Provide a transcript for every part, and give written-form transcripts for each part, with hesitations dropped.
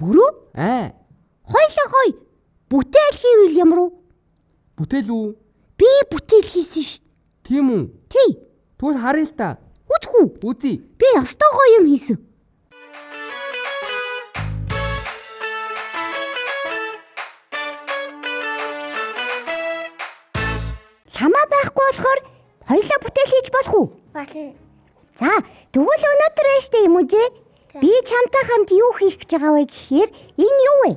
Бүрүү? Аа. Хоёлаа хой. Бүтээл хийвэл ямар уу? Бүтээл үү? Би бүтээл хийсэн шүү дээ. Тийм үү? Тий. Тэгвэл харъя л та. Үзэх үү? Үзье. Би ёстой гоё юм хийсэн. Ламаа байхгүй болохоор хоёлаа бүтээл хийж болох уу? Болно. За, тэгвэл өнөөдөр байж тээ юм үү? За. Би чамтай хамт юу хийх гэж байгаа вэ гэхээр энэ юу вэ?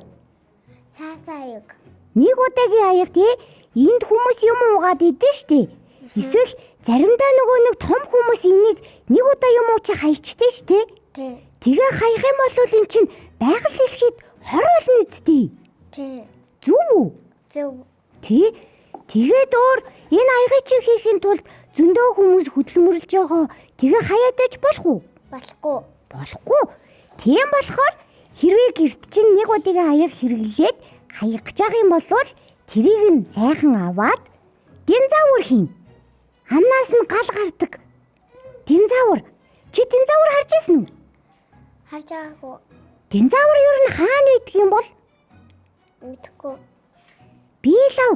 Цаасаа юг. Нэг удаагийн аяга тий энд хүмүүс юм уугаад идэн штэ. Эсвэл заримдаа нөгөө нэг том хүмүүс энийг нэг удаа юм уучаа хаячтэй штэ. Тий. Тэгээ хаях юм бол эн чинь байгаль дэлхийд хор болно үсттэй. Тий. Зөв үү? Зөв. Тий. Тэгээд өөр энэ аягийг чинь хийхин тулд зөндөө хүмүүс хөдөлмөрлж байгаа. Тэгээ хаяад аж болох уу? Болохгүй. Болохгүй. Тийм болохоор хэрвээ гэрт чинь нэг удаагийн аяг хэрэглээд хаях гэж байгаа юм бол тэрийг нь сайхан аваад динзавр хийн. Амнаас нь гал гардаг. Динзавр. Чи динзавр харж ирсэн үү? Харж байгаагүй. Динзавр ер нь хаана байдаг юм бол? Мэдэхгүй. Би лав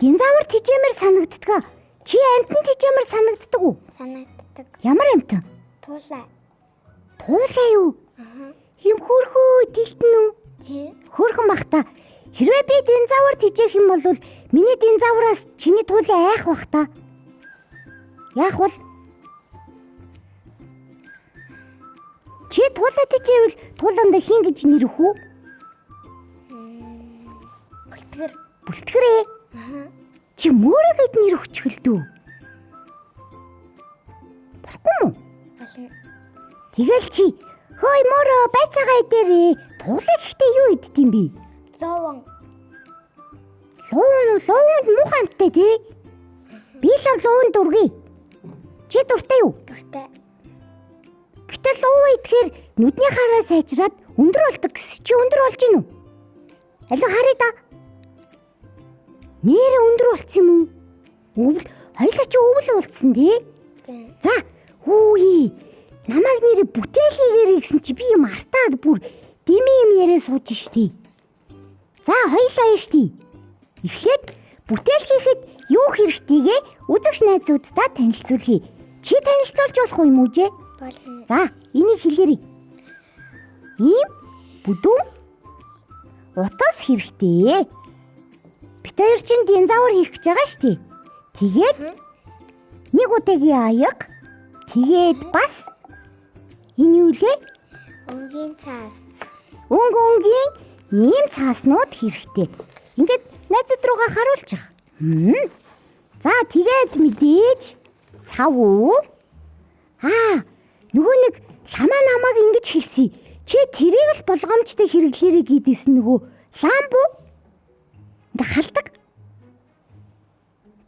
динзавр тижээмэр санагддаг. Чи амьтан тижээмэр санагддаг уу? Санагддаг. Ямар амьтан? Туулай. Туулай юу? Аха. Юм хөөрхөө тэлтэн үү? Тий. Хөөрхөн бах та. Хэрвээ би динзавр тижээх юм бол миний динзавраас чиний туулай айх бах та. Яах вэ? Чи туулай тижээвэл тууландаа хин гэж нэрэх үү? Бүлтгэр. Бүлтгэрээ. Аха. Чи мөрө гэд нэр өгчгөл дүү. Болохгүй мүү? Болно. Тэгэл чи хөөй мөрө байцаагаа идээрээ. Туулай гэхдээ юу идд юм бэ? Ловон. Луун луунд муухай амттай тий. Би лав луун дургий. Чи дуртай юу? Дуртай. Гэтэл луу идэхээр нүдний хараа сайжраад өндөр болдог гэсэн чи өндөр болж гин үү? Алив харъя да. Нэр өндөр болцсон юм уу? Өвөл хоёлаа чи өвөл болцсон тий. Тий. За хүүе. Намайг нэр бүтээл хийгээрэй гэсэн чи би юм артаад бүр дими юм яриа сууж штий. За хоёлаа штий. Эхлээд бүтээл хийхэд юу хэрэгтэйгээ үзэгч найзууддаа танилцуулъя. Чи танилцуулж болох уу юм уу жээ? Болно. За, энийг хэлээрэй. Ийм бүдүүн утас хэрэгтэй. Бид хоёр чинь динзавр хийх гэж байгаа шүү дээ. Тэгээд нэг удаагийн аяга тэгээд бас энэ юу лээ? Өнгийн цаас. Өнгө өнгийн ийм цааснууд хэрэгтэй. Ингээд найзууд руугаа харуулчих. За тэгээд мэдээж цав уу? Аа, нөгөө нэг ламаа намайг ингэж хэлсэн. Чи тэрийг л болгоомжтой хэрэглээрэй гэдээсэн нөгөө ламбу ингээ халдаг.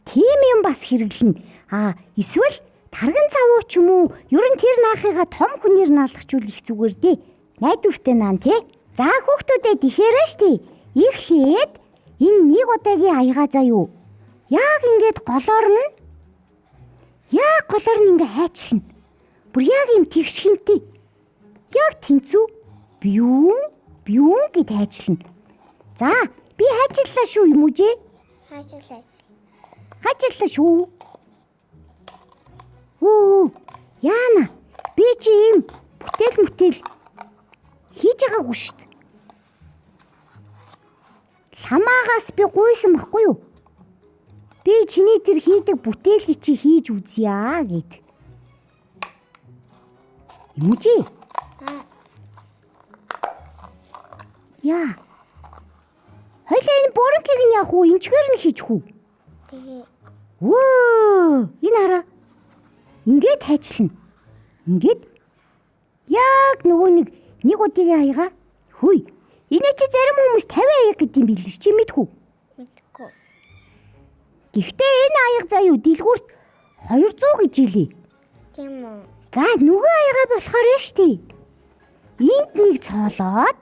Тийм юм бас хэрэглэнэ. Аа, эсвэл тарган цав уу ч юм уу, ер нь тэр наахыгаа том хүнээр наалгачвал их зүгээр дээ. Найдвартай наан тий. За хүүхдүүдэд ихээр штий. Эхлээд энэ нэг удаагийн аягаа заа юу. Яг ингээд голоор нь яг голоор нь ингээ хайчлна. Бүр яг юм тэгш хинтээ. Яг тэнцүү бюн бюн гэд хайчлна. За би хайчлаа шүү юм уу жээ? Хаашаа. Хайчлаа шүү. Үу яана би чи ийм бүтээл мүтэл хийж байгаагүй шүү дээ. Ламаагаас би гуйсан байхгүй юу? Би чиний тэр хийдэг бүтээлийг чи хийж үзье гэд. Юм уу чи? Аа, Яа. Хоёлаа энэ боронкийг нь яах уу? Эмчгээр нь хийчих үү? тэгээ. Вөө, энэ хараа. Ингээд хайчлна. Ингээд яг нөгөө нэг нэг удаагийн аяга. Хүй. Энэ чи зарим хүмүүс 50 аяга гэдэг юм билээ чи мэдхүү. Мэдгүй. Гэхдээ энэ аяга заа юу дэлгүүрт 200 гэж хэлээ. Тийм үү? За нөгөө аяга болохоор нь штий. Энд нэг цоолоод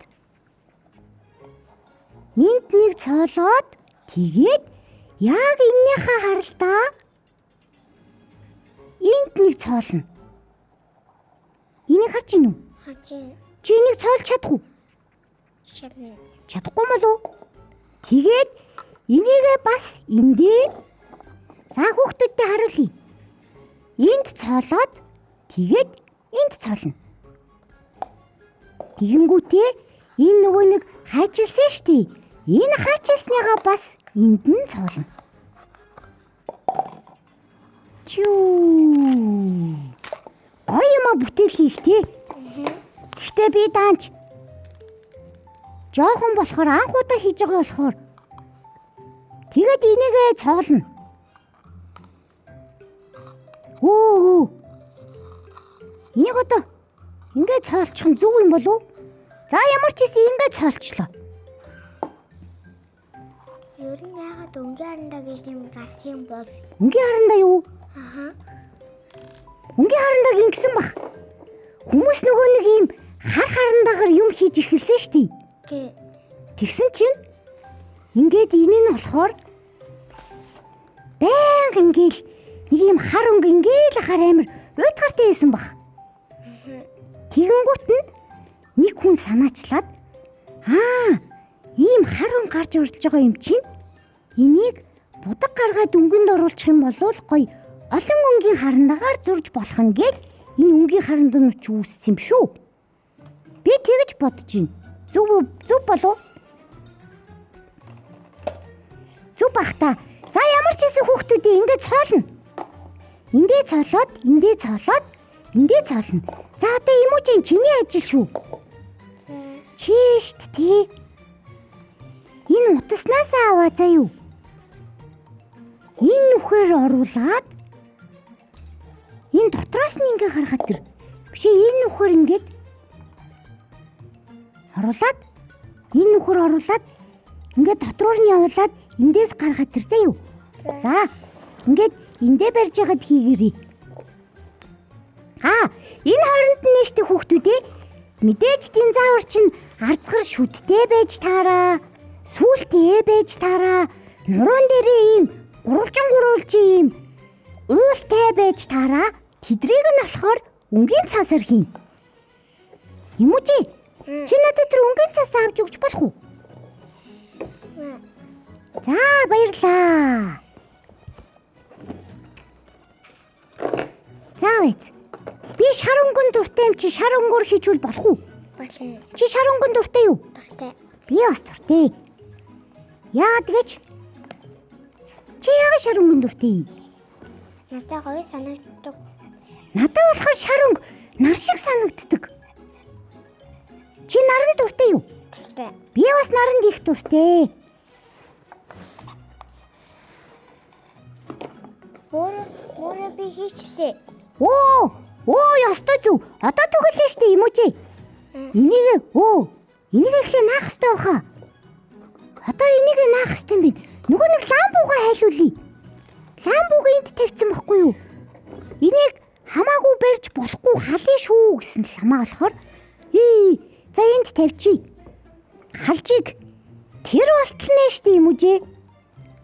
энд нэг цоолоод тэгээд яг эннийхээ харалтаа энд нэг цоолно. Энийг харж гин үү? Харж байна. Чи энийг цоолж чадах уу? Чадна. Чадахгүй болов уу? Тэгээд энийгээ бас эндээ за хүүхдүүдтэй харуулъя. Энд цоолоод тэгээд энд цоолно. Тэгэнгүүтээ энэ нөгөө нэг хайчилсан штий. Энэ хайчилсныгаа бас энд нь цоолно. Чүү. Гоё юм а бүтээл хийх тий. Гэхдээ би даанч жоохон болохоор анх удаа хийж байгаа болохоор тэгээд энийгээ цоолно. Өө. Энийг одоо ингээ цоолчих нь зөв юм болов уу? За ямар ч хийсэн ингээ цоолчлоо. Ер нь яагаад өнгийн харандаа гэж юм гарсан юм бол? Өнгийн харандаа юу? Аха. Өнгийн харандааг ингэсэн бах. Хүмүүс нөгөө нэг ийм хар харандаагаар юм хийж эхэлсэн шүү дээ. Тий. Тэгсэн чинь ингээд энэ нь болохоор байнга ингээл нэг ийм хар өнгө ингээл хар амир уйтгартай байсан бах. Тэгэнгүүт нь нэг хүн санаачлаад аа ийм хар өнгө гарч урилж байгаа юм чинь энийг будаг гаргаад өнгөнд оруулах юм бол гоё олон өнгийн харандаагаар зурж болох нь гээд энэ өнгийн харандаа нь ч үүссэн юм шүү. Би тэгж бодож байна. Зөв үү? Зөв болов? Зөв бах та. За ямар ч хэсэг хүүхдүүдээ ингэ цоолно. Эндээ цоолоод, эндээ цоолоод, эндээ цоолно. За одоо эмүүжин чиний ажил шүү. За. Чи штт тий. Энэ утаснаасаа аваа заа юу? Энэ нүхээр оруулаад энэ дотроос нь ингээ харахад тэр биш энэ нүхээр ингээд оруулаад энэ нүхээр оруулаад ингээд дотроор нь явуулаад эндээс гаргаад тэр заа юу? За ингээд эндээ барьж байгаад хийгээрэй. Аа энэ хооронд нь нэштэй хүүхдүүдээ мэдээж динозавр чинь арцгар шүдтэй байж таараа, сүултээ байж таараа, нуруун дээрээ ийм гурвалжин гурвалжин ийм уултай байж таараа тэдрийг нь болохоор өнгийн цаасаар хийн. Эмүүжи чи надад тэр өнгийн цаасаа авч өгч болох уу? За баярлаа. За вэц. Би шар өнгөн дуртай юм чи шар өнгөөр хийчүүл болох уу? Болно. Чи шар өнгөн дуртай юу? Дуртай. Би бас дуртай. Яагаад гэж? Чи яагаад шар өнгөн дуртай юм? Надад гоё санагддаг. Надад болохоор шар өнгө нар шиг санагддаг. Чи наранд дуртай юу? Дуртай. Би бас наранд их дуртай. Өөрөө би хийчлээ. Оо, ёстой зөв. Одоо түгэлээ штэ эмүүжээ. Энийг энийг эхлээ наах ёстой баха. Одоо энийг наах ёстой юм байна. Нөгөө нэг ламбугаа хайлуулъя. Ламбуг энд тавьсан байхгүй юу? Энийг хамаагүй барьж болохгүй халъя шүү гэсэн ламаа болохоор за энд тавьчих. Халжиг. Тэр болтол нэ штэ эмүүжээ.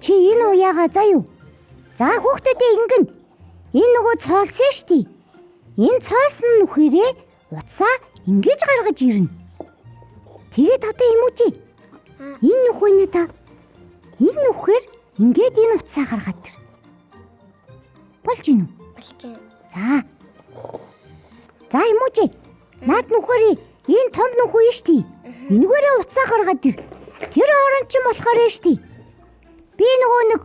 Чи энэ уяага заа юу? За хүүхдүүдээ ингэн. Энэ нөгөө цоолсон штэ. Энэ цоолсон нүхэрээ утсаа ингэж гаргаж ирнэ. Тэгээд одоо эмүүжээ. Энэ нүх байна та. Энэ нүхээр ингээд энэ утсаа гаргаад ир. Болж гинүү? Болж байна. За. За эмүүжээ. Наад нүхэрээ энэ том нүх үе штэ. Энэгээрээ утсаа гаргаад ир. Тэр орон чинь болохоор штэ. Би нөгөө нэг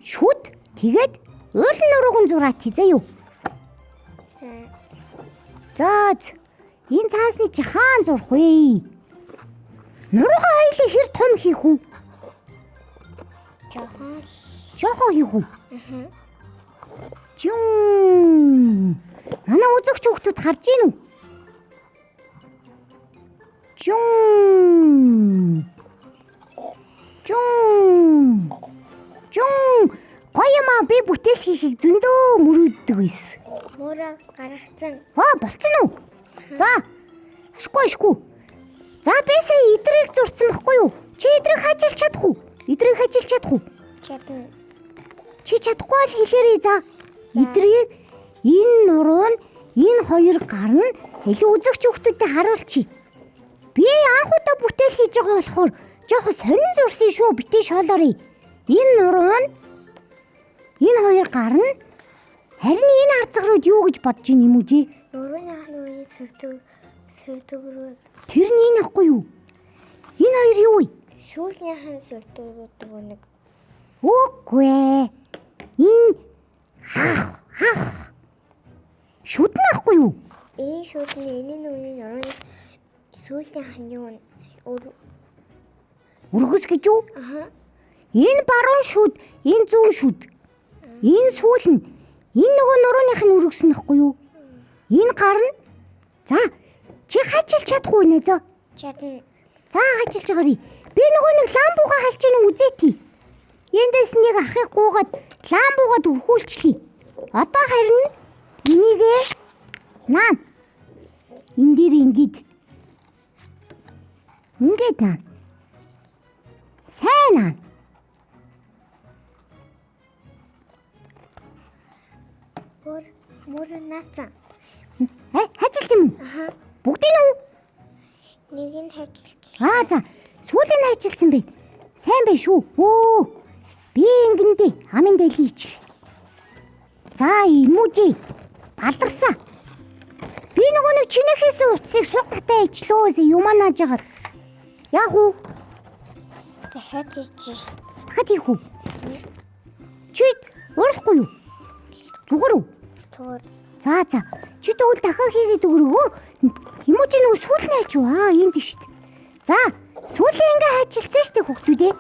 шүд тэгээд уулын нурууган зураад тий заа юу? За. За энэ цаасны чи хаан зурх вэ? Нуруугаа хоёлын хэр том хийх үү? Жохон. Жохон хийх үү? Жун. Манай үзэгч хүүхдүүд харж гин үү? Жун. Жун. Жун. Гоё юм аа, би бүтээл хийхийг зөндөө мөрөөддөг байсан. Мөрөө гаргацсан. Аа, болцсон уу? За. Ашгүй ашгүй. За, би сая идрийг зурцсан байхгүй юу? Чи идрийг хажилж чадах уу? Идрийг хажилж чадах уу? Чадна. Чи чадахгүй бол хэлээрэй за. Идрийг энэ нуруу нь энэ хоёр гар нь илүү үзэгч хүүхдүүдэд харуулчих. Би анх удаа бүтээл хийж байгаа болохоор жоохон сонин зурсан шүү. Битгий шоолоорой. Энэ нуруу нь энэ хоёр гар нь харин энэ арцгарууд юу гэж бодож ийн юм үү жи? Нурууных нь үеийн сөрдөг сөрдөг. Тэр нь энэ ахгүй юу? Энэ хоёр юу вэ? Сүүлнийх нь сөрдөг нэг. Үгүй ээ. Энэ ах ах шүдэн ахгүй юу? Энэ шүдний энэ нүуний нурууны сүүлнийх нь юу өргөс гэж юу? Аха. Энэ баруун шүд, энэ зүүн шүд. Энэ сүүл нь энэ нөгөө нурууных нь өргөсөн ахгүй юу? Энэ гар нь за чи хачилж чадах уу нэ зөө? Чадна. За хачилж байгаарай. Би нөгөө нэг ламбуга халж ийн үзээти. Эндээс нэг ахыг гуугаад ламбугаад өрхүүлчлээ. Одоо харин энийгээ наа. Энэ дээр ингээд ингээд наа. Сайн наа. Мөр мөр наацсан. Хажилсан юм уу? Аха. Бүгдийг нь үү? Нэг нь хажилсан. Аа за, сүүлийн нь хажилсан бэ. Сайн байх шүү. Өө. Би ингэндээ амын дэлий ичлээ. За, имүүжи. Баларсан. Би нөгөө нэг чинээхээс утсыг суг татаа ичлөө. Юмаа нааж байгаа. Яг уу? Дахиад хийчих. Дахиад хийх үү? Чи уурлахгүй юу? Зүгээр үү? Зүгээр. За за. Чи тэгвэл дахиад хийгээд өгөрөө. Имүүжи нөгөө сүүл нь хайч уу? Аа, энд шүү дээ. За, сүүлийн ингээ хайчилсан шүү дээ хүүхдүүдээ.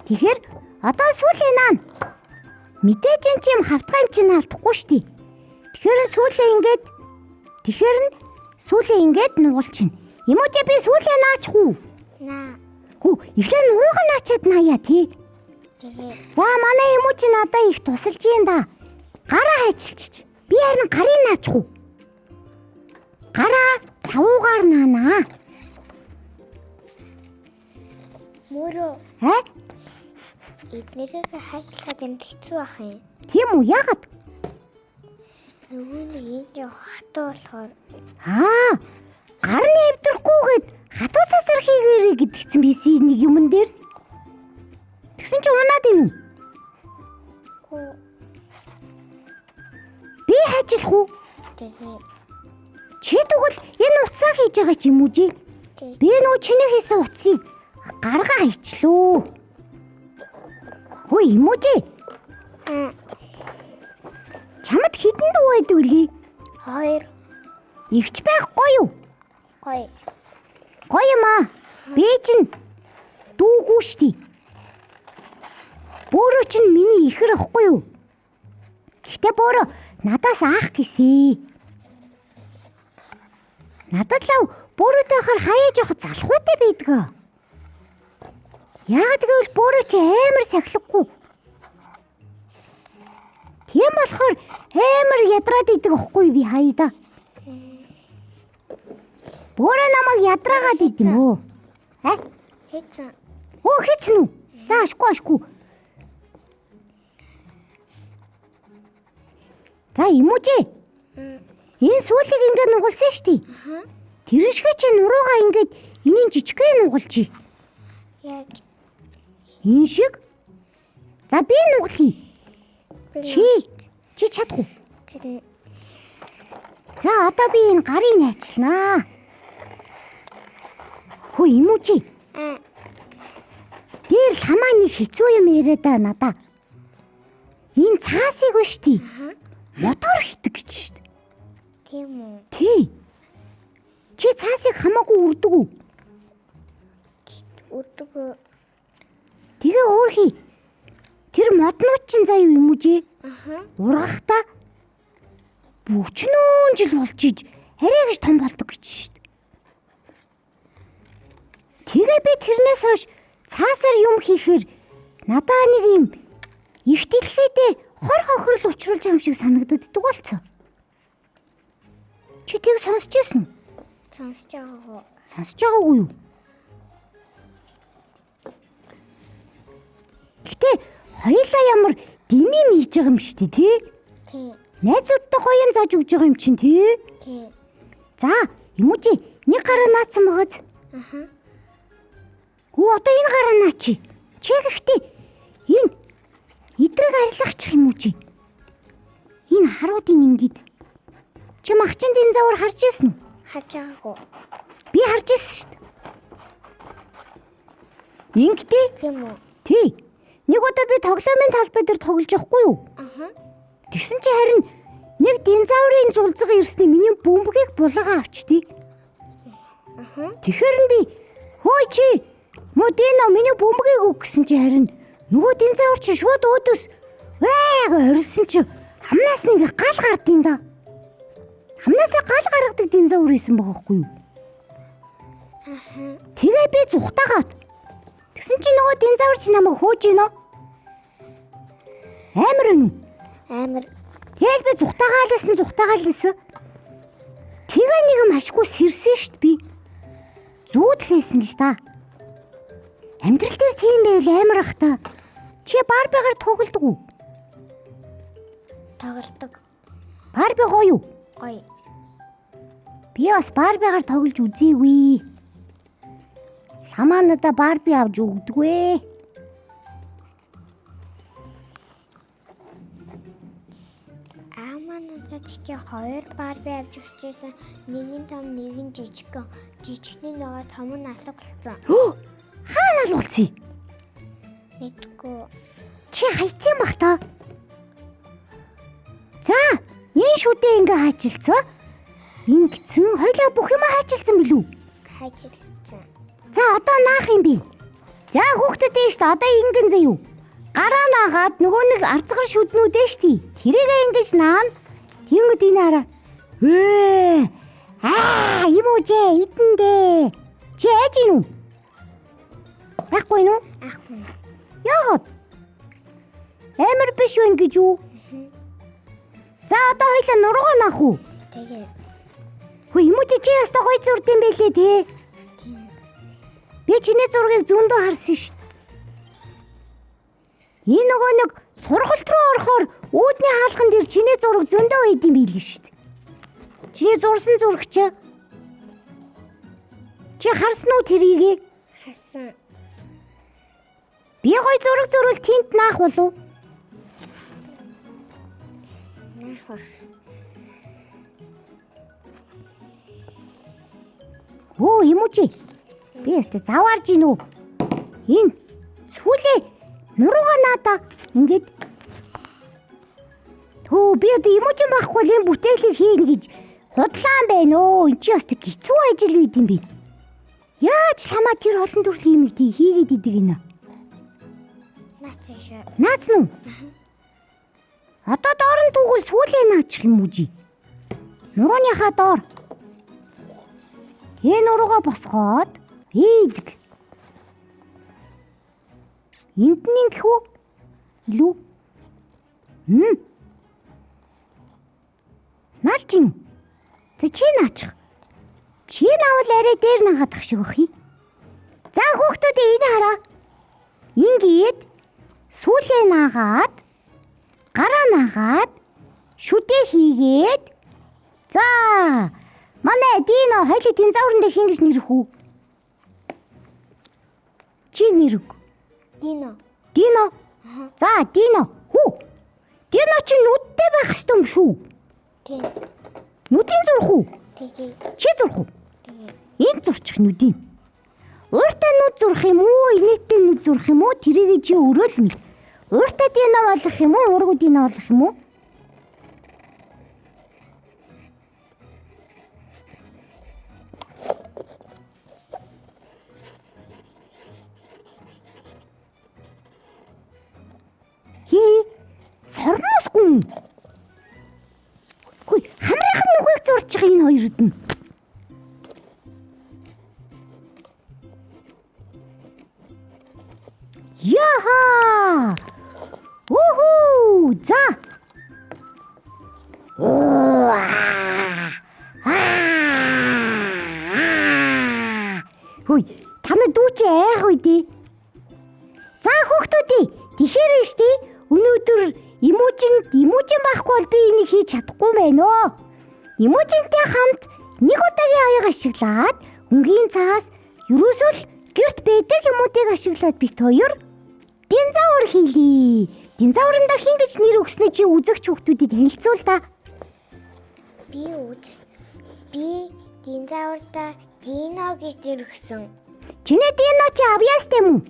Тэгэхээр одоо сүүлийн наана. Мэдээж энэ чим хавтгай юм чинь алдахгүй шүү дээ. Тэгэхээр сүүлийн ингээд тэгэхээр нь сүүлийн ингээд нугалчихна. Имүүжи би сүүлийн наачих уу? Наа. Хүү, эхлээ нуруугаа наачаад наая тий. Тэгээ. За, манай имүүжи надаа их тусалж юм да. Гараа хайчилчих. Би харин гарыг наачих уу? Гараа цавуугаар наанаа. Мөрөө Аа? эднэрийг хайчлахад юм хэцүү ах юм. Тийм үү? Яагаад? Нөгөө нэг энэ жоо хатуу болохоор Аа, гар нь эвдрэхгүйгээд хатуу цасар хийгээрэй гэдгцэн бисэн нэг юмн дээр. Тэгсэн чи унаад ийн үү? гүү Би хайчлах уу? тэгээ Чи тэгвэл энэ утсаа хийж байгаа ч юм уу жи? Тэгээ. Би нөгөө чиний хийсэн утсыг гаргаа хайчлөө. Хөө юм уу жи? Аа, Чамд хэдэн дүү байдаг лээ? хоёр Игч байхгүй юу? гоё. Гоё юм аа. Би чинь дүүгүй штий. Бөөрөө чинь миний ихэр ахгүй юу? Гэхдээ бөөрөө надаас аах гэсээ. Надад лав бөөрөөтэй хахаар хаяа жоох залхуутай байдаг. Яагаад гэвэл бөөрөө чи амар сахилахгүй. Тийм болохоор амар ядраад идэг ахгүй би хаяада. Бөөрөө намайг ядраагаад идэв өө. А? Хийцэн. Өө хийцэн үү? За ашгүй ашгүй. За имүүжээ. Энэ сүүлийг ингээд нугалсан шүү дээ. Тэр шигэ чи нуруугаа ингээд энийн жижигхэн нугалчих. Яаж? Энэ шиг. За би нугалъя. Чи чадах уу? Тэр За одоо би энэ гарыг найчлнаа. Хөө имүүжээ. аа Дээр ламаа нэг хэцүү юм яриа да надаа. Энэ цаасыг ба штий. Мотор хитэг гэж штт. тийм үү? Тий. Чи цаасыг хамаагүй үрдэг үү? Үрдэг. Тэгээ өөр хий. Тэр моднууд чинь заяа юм уу жи? Аха. Ургахта бөчнөөн жил болж иж арай гэж том болдог гэж штт. Тэгээ би тэрнээс хойш цаасаар юм хийхээр надаа нэг юм Их дэлхийдээ хор хохирол учруулж байгаа юм шиг санагддаг болцоо. Чи тийг сонсч ирсэн үү? Сонсож байгаагүй. Сонсож байгаагүй юу? Гэтэ хоёлаа ямар дэмий мийж байгаа юм шүү дээ, тий? Тий. Найзуудтай гоё юм зааж өгч байгаа юм чинь, тий? Тий. За, Эмүжи, нэг гараа наацсан байгааз. Аха. Хүү одоо энэ гараа наачи. Чи гэхдээ энэ эдрэг арилгачих юм уу чи? Энэ харуудын ингээд. Чи магчин динзавар харж ирсэн үү? Харж байгаагүй. Би харж ирсэн шүү дээ. Ингэдэй? Тийм үү? Тий. Нэг удаа би тоглоомын талбай дээр тоглож явахгүй юу? Аха. Тэгсэн чи харин нэг динозаврын зулцга ирсний миний бөмбөгийг булаагаа авчтыг. Аха. Тэгэхээр нь би хөөе чи модино миний бөмбөгийг өг гэсэн чи харин нөгөө динозавр чи шууд өөдөөс ваа гэж хорилсан чи амнаас нь ингээ гал гард юм да. Амнаасаа гал гаргадаг динозавр исэн байгаа хгүй юу? Аха. Тэгээ би зүхтаагаад тэгсэн чи нөгөө динозавр чи намайг хөөж гинөө. Амар үнэ. Амар. Тэгэл би зүхтаагаалсэн зүхтаагаалсэн. Тэгээ нэг юм ашгүй сэрсэн шт би. Зүүдлээсэн л да. Амьдрал дээр тийм байвал амар ах та. Чи Барбигаар тоглодог уу? Тоглодог. Барби гоё юу? Гоё. Би бас Барбигаар тоглож үзээгүй. Ламаа надаа Барби авч өгдөггүй. Аамаа надад чи хоёр Барби авч өгчээсэн. Нэг нь том, нэг нь жижиг. Жижигний нөгөө том нь алга болсон. Хөө! Хаана алгуулцъя? Мэдгүй. Чи хайцсан бах та. За, энэ шүдээ ингээ хаажилцсан. Ингэсэн хоёлаа бүх юм хаажилсан билүү? Хайжилсан. За, одоо наах юм бэ? За, хүүхдүүдээ штэ одоо ингэн заяа юу? Гараа наагаад нөгөө нэг арцгар шүднүүдээ штэ. Тэрийгээ ингэж наана. Тэнгүүд энэ хараа. Ээ! Аа, юм уу жээ, идэндээ. Чи яаж ийн үү? Байхгүй нү? Ахгүй. Яагаад? Амар биш вэ гэж үү? За одоо хоёлаа нуруугаа наах уу? Тэгээ. Хөө юм уу чи чи ястаа гоё зурд юм бэлээ те. Тийм. Би чиний зургийг зөндөө харсан шít. Энэ нөгөө нэг сургалт руу орохоор үүдний хаалхан дээр чиний зураг зөндөө байд юм билээ шít. Чиний зурсан зураг чи. Чи харсан уу тэрийг? Харсан. Би гоё зураг зурвал тент наах болов? Наах бах. Өө юм уу чи? Би өстө заваарж гин үү? Энэ сүүлээ нуруугаа наада ингээд Хөө би одоо юм уу чи байхгүй л энэ бүтээлийг хийн гэж худлаан байна өө. Энд чи өстө хэцүү ажил үйд юм бэ. Яаж ламаа тэр олон төрлийн юм тий хийгээд идэг гинэ. Наац шүү. Наац нь уу? Одоо доор нь түүгэл сүүлээ наачих юм уу чи? Нурууныхаа доор. Энэ нуруугаа босгоод ийдэг. Энд нь ингэх үү? Илүү. Хм. Наалж ийн. За чи наачих. Чи наавал арай дээр нагаадах шиг бах юм. За хүүхдүүдээ энэ хараа. Ингээд сүүлээ наагаад гараа наагаад шүдээ хийгээд за манай Дино хоёлын динозаврын дээр хин гэж нэрэх үү? Чи нэрэг. Дино. Дино. За Дино. Хүү. Дино чи нүдтэй байх ёстой юм шүү. Тийм. Нүдийн зурх уу? Тэгээ. Чи зурх уу? Тэгээ. Энд зурчих нүдийн. Ууртай нүд зурх юм уу? Инээдтэй нүд зурх юм уу? Тэрийг чи өөрөө л мэд. Ууртай Дино болох юм уу? Уургүй Дино болох юм уу? Хи сормоосгүй. Хүй, хамрынхан нүхийг зурчих энэ хоёрод нь. Яха! Үхүү! Эмүүжи айх үү дээ. За хүүхдүүдээ тэгэхээр нь штэ өнөөдөр эмүүжин байхгүй бол би энийг хийж чадахгүй байна оо. Эмүүжинтэй хамт нэг удаагийн аяг ашиглаад өнгийн цаас ерөөсөө л гэрт байдаг юмуудыг ашиглаад бит хоёр динозавр хийлээ. Динозаврында хин гэж нэр өгснөө чи үзэгч хүүхдүүдэд танилцуул та. Би үз. Би динозаврта Дино гэж нэр өгсөн. Чиний дино чи авьяастай юм уу?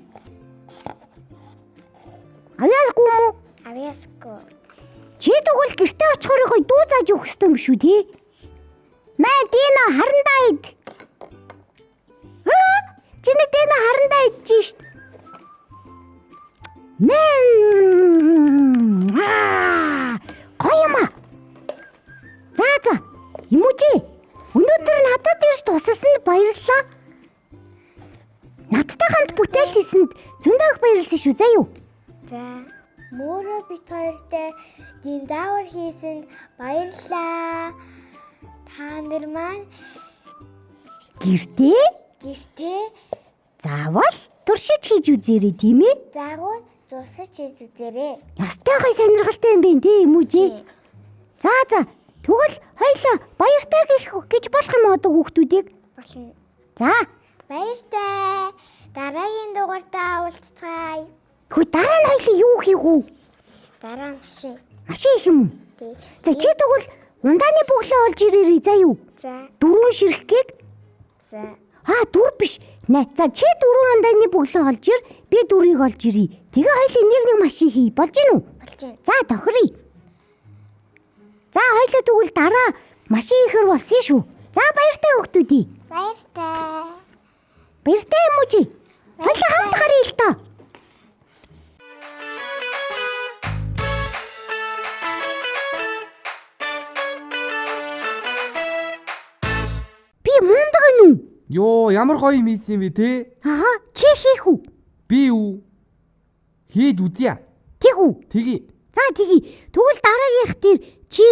Авьяасгүй юм уу? Авьяасгүй. Чи тэгвэл гэртээ очихороо дуу зааж өгөх ёстой юм шүү тий. Мэ Дино харандаа ид. Аа, Чиний Дино харандаа идэж шít. Мэн аа гоё юм аа. За за. Имүүжи. Өнөөдөр надад ирж тусалсанд баярлалаа. Надтай хамт бүтээл хийсэнд зөндөө их баярлсан шүү заа юу. За. Мөрөө бит хоёртой динозавр хийсэнд баярлалаа. Та нар маань Гэртээ гэртээ заавал туршиж хийж үзээрэй тийм ээ. загвар зурсаж хийж үзээрэй. Ёстой гой сонирхолтой юм бэ тийм үү жи. За за. Тэгвэл хоёлаа баяртай гэх гэж болох юм одоо хүүхдүүдийг. Болно. За. Баяртай. Дараагийн дугаартаа уулзцгаая. Хөө дараа нь хоёлаа юу хийх үү? Дараа нь машин. Машин их юм уу? Тий. За чи тэгвэл ундааны бүглөө олж ирээрэй заа юу? За. Дөрвөн ширхгийг За. Аа дүр биш. Нэ. За чи дөрвөн ундааны бүглөө олж ир, би дүрийг олж ирье. Тэгээ хоёлаа нэг нэг машин хий. Болж гин үү? Болж байна. За тохиръё. За хоёлаа тэгвэл дараа машин ихэр болсон шүү. За баяртай хүүхдүүдий. Баяртай. Баяртай юм уу чи? Хоёлаа хамт гаръя л доо. Би мундаг нь үү? Йоо, ямар гоё юм хийсэн юм бэ те? Аа, чи хийх үү? Би үү? Хийж үзье. Тэг үү? Тэгье. За тэгье. Тэгвэл дараагийнх дээр чи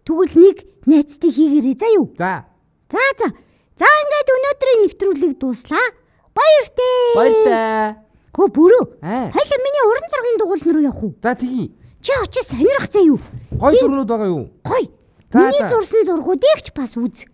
тэгвэл нэг найзтай хийгээрэй заа юу? За. За за. За ингээд өнөөдрийн нэвтрүүлэг дууслаа. Баяртай. Баяртай. Хөө бүрөө. Аа. Хоёлаа миний уран зургийн дугуйлн руу явах уу? За тэгье. Чи очиж сонирх заа юу? Гоё зурнууд байгаа юу? Гой. За, Миний за. зурсан зургуудыг ч бас үз.